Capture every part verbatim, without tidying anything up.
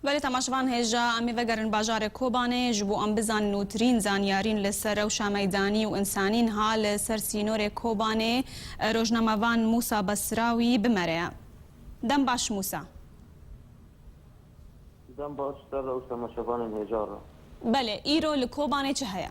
Belê, temaşevan hêja, em ê vegerin bajarê Kobanê, ji bo em bizanin nûtirîn zanyarîn li ser rewşa meydanî û însanî. Niha li ser sînorê Kobanê, e, rojnamevan Mûsa Basrawî bi me re ye. Dem baş Mûsa. Dem baş ser rewş temaşevanên hêja re. Belê, îro li Kobanê çi heye?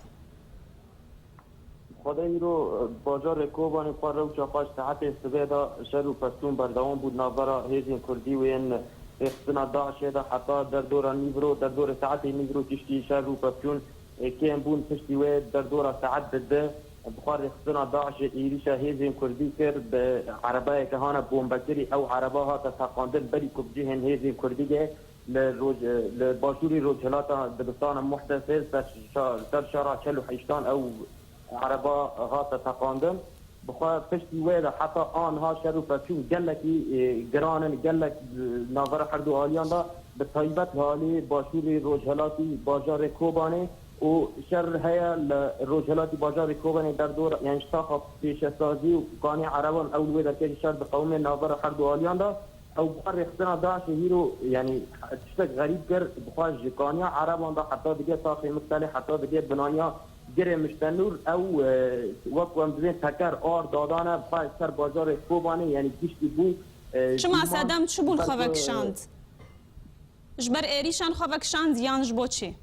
Xwedê îro, e, bajarê Kobanê xwe rewşa xwe ji saetê sibê de şer û pevçûn berdewam bû di navbera hêzên kurdî û yên rêxistina DAIŞê de heta derdora nîvro, derdorê saetê nîvro tiştî şer û pevçûn, e, kêm bûn. Piştî wê derdora saet di di bi xwe rêxistina DAIŞê êrîşa hêzên kurdî kir, bi erebeyeke hane bombekirî, ew ereba hate teqandin berî ku bi cihên hêzên kurdî de li roj-, li başûrî rojhilata dibistana Muhtesê ser şa-, ser şara çel û heştan ew ereba hate teqandin. Bi xwe piştî wê de heta aniha şer û pevçûn gelekî, e, giran in, gelek, e, navbera herdu aliyan de, bi taybet li alî başûrî rojhilatî bajarê Kobanê û şer heye li rojhilatî bajarê Kobanê derdora, yani ji taxa pêşesazî û kanî ereban ew li wê derkê jî şer diqewime navbera herdu aliyan de. Ew bi xwe rêxistina DAIŞê hîro, yanî tiştek xerîb kir, bi xwe ji kaniya ereban de heta dige taxê Miktelê, heta dige binaniya Girê Miştenûr, ew, e, wek ku em dibên teker ar dadane, bi xwe ser bajarê Kobanê, yanî giştî bû, e, Çima dîman sedem çi bûn ber xwe ku, e, vekişand? Ji ber êrîşan xwe vekişand yan ji bo çi?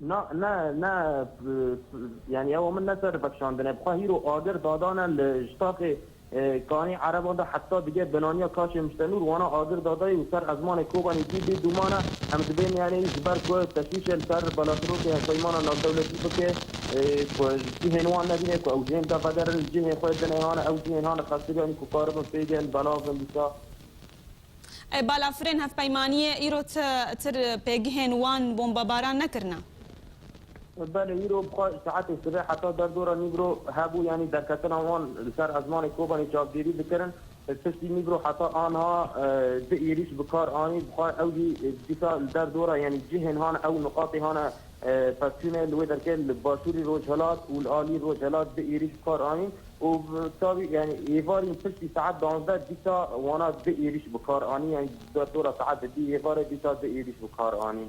Na, ne, ne, p-, p-, yani ew min ne ser vekişandine. Bi xwe hîro agir dadane li ji taxê, e, kanî ereban de heta dige binaniya kaşê Miştenûr wana agir dadayî û ser ezmanê Kobanî dî bê dûmane. Em dibên yani ji ber ku teşwîşê li ser belasirokê hevpeymana navdewletî bike, e, ku cihên wan nebîne ku ew cihên de vegerin, cihên xwe dinê hane, ew cihên hane xestirî, yani ku karibin pê gên belav bin dîsa. E, balafirên hevpeymaniyê îro ti-, tir pêgihên wan bombebaran nekirine? Belê, îro bi xwe saetê sibê heta derdora nîvro hebû, yanî derketina wan li ser ezmanê Kobanê çavdêrî dikirin. Piştî nîvro heta aniha, e, di êrîş bi kar anî, bi xwe ew jî, e, dîsa li derdora, yanî cihên hane ew niqatê hane, e, pevçûnê li wê derkê li başûrî rojhilat û li alî rojhilat di êrîş bi kar anî. Û bi tabî, yani, êvarîn piştî saet duwazdeh dîsa wana di êrîş bi kar anî, yani, derdora saet di êvarê dîsa di êrîş bi kar anî.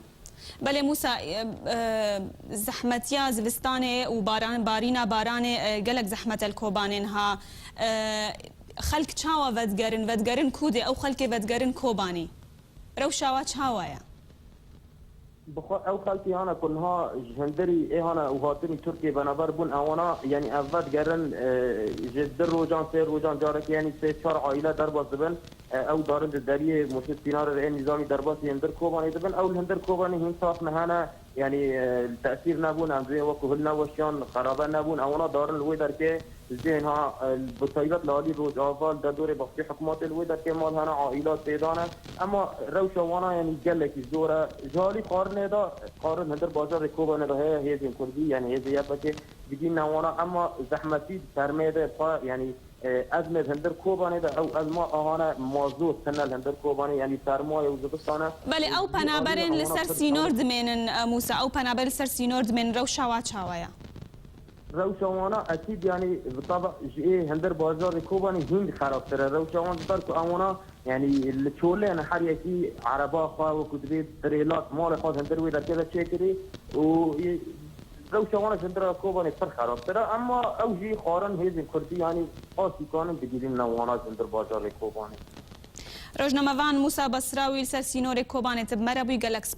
Belê Mûsa, e, e, zehmetiya zivistanê û baran, barîna baranê, e, gelek zehmet e li Kobanê niha. E, xelk çawa vedigerin, vedigerin ku dê ew xelkê vedigerin Kobanê? Rewşa wa çawa ye? Bi xwe ew xelkê hane ku niha ji hundirî ê hane û hatinî Tirkiyê benaber bûn, ewana, yanî ev vedigerin, e, ji du rojan, sê rojan carekê, yanî sê çar aîle derbas dibin. E, ew darin di deriyê Mûşê Sînarê re ê nîzamî derbasî hundir Kobanê dibin. Ew li hundir Kobanê hîn sax nehene, yanî, e, li tesîr nebûn, em dibên wekû hilneweşiyan, xerabe nebûn. Ewana darin li wê derkê Zênha, e, bi taybet li alî Rojava, li derdorê baxçê hikûmetê li wê derkê mal hene, aîlat tê de ne. Ema rewşa wana, yanî gelekî zor e. Ji alî qarinê de, qarin hundir bajarê Kobanê de heye, hêzên kurdî, yanî hêzê Y P G digihîne wana. Ema zehmetî di termê de xwe, yanî, e, ezmê di hundir Kobanê de, ew ezma ahane mazot tine li hundir Kobanê, yanî sermaye û zivistan e. Belê, ew penaberên li ser sînor dimênin, e, Mûsa, ew penaber li ser sînor dimênin, rewşa wa çawa ye? Rewşa wana ekîd, yanî, bi teba ji ê hundir bajarê Kobanê hîn xerabtir e. Rewşa wan ji ber ku ewana, yanî, li çolê ne, her yekî ereba xwe wekû dibê dirêlat, malê xwe hundir wê derkeve çêkirî û, e, rewşa wana ji hindira Kobanê pir xerabtir e. Ema ew jî xwarin hêzên kurdî, yanî, qasî kanin digihînin wana ji hindir bajarê Kobanê. Rojnamevan Mûsa Basrawî li ser sînorê Kobanê tu bi me re bûyî, gelek spas.